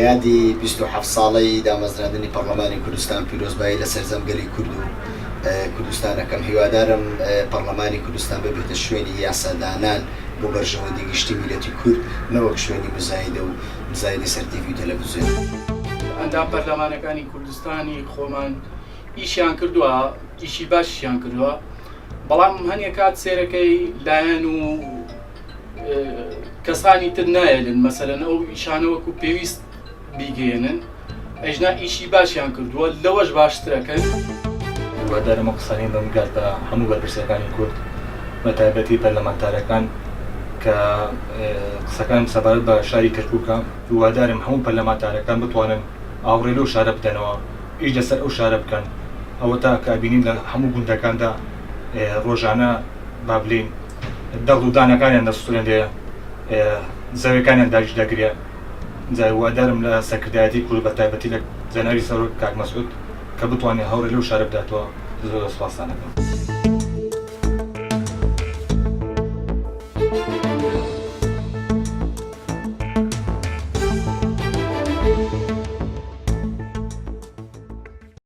یادی 27 ساڵەی دامەزراندنی پەڕلەمانی کوردستان پیرۆزبایی لە سەرجەم گەلی کورد و کوردستان ئەکەم. هیوادارم پەڕلەمانی کوردستان ببێتە شوێنی یاسادانان بۆ بەرژەوەندی گشتی میللەتی کورد نەوەک شوێنی موزایدە و مزایدەی سەر تیڤی و تەلەڤزیۆن. ئەندام پەرلەمانەکانی کوردستانی خۆمان ئیشیان کردووە، ئیشی باشیشیان کردووە، بەڵام هەنێ کات سێرەکەی لایەن و کەسانی تر نایەلن مەسەلەن ئەو ئیشانە وەکو پێویست بیگەیەنن ئەیژنا ئیشی باشیان کردووە لەوەش باشترەکەن. هیوادارم ئەم قسانەی من بگات بە هەموو بەرپرسەکانی کورد بە تایبەتی پەرلەمانتارەکان کە قسەکانم سەبارەت بە شاری کەرکوکە هیوادارم هەموو پەرلەمانتارەکان بتوانن ئاوڕێ لەو شارە بدەنەوە ئیش لەسەر ئەو شارە بکەن ئەوەتا کە ئەبینین لە هەموو گوندەکاندا ڕۆژانە با بلێین دەغڵ و دانەکانیان دەسوترێنرێ زەویەکانیان داگیر دەکرێ جا هیوادارم لە سەرکردایەتی کورد بە تایبەتی لە جەنابی سەرۆک کاک مەسعود کە بتوانێ هەوڵێ لەو شارە بداتەوە زۆر زۆر سوپاستان ئەکەم.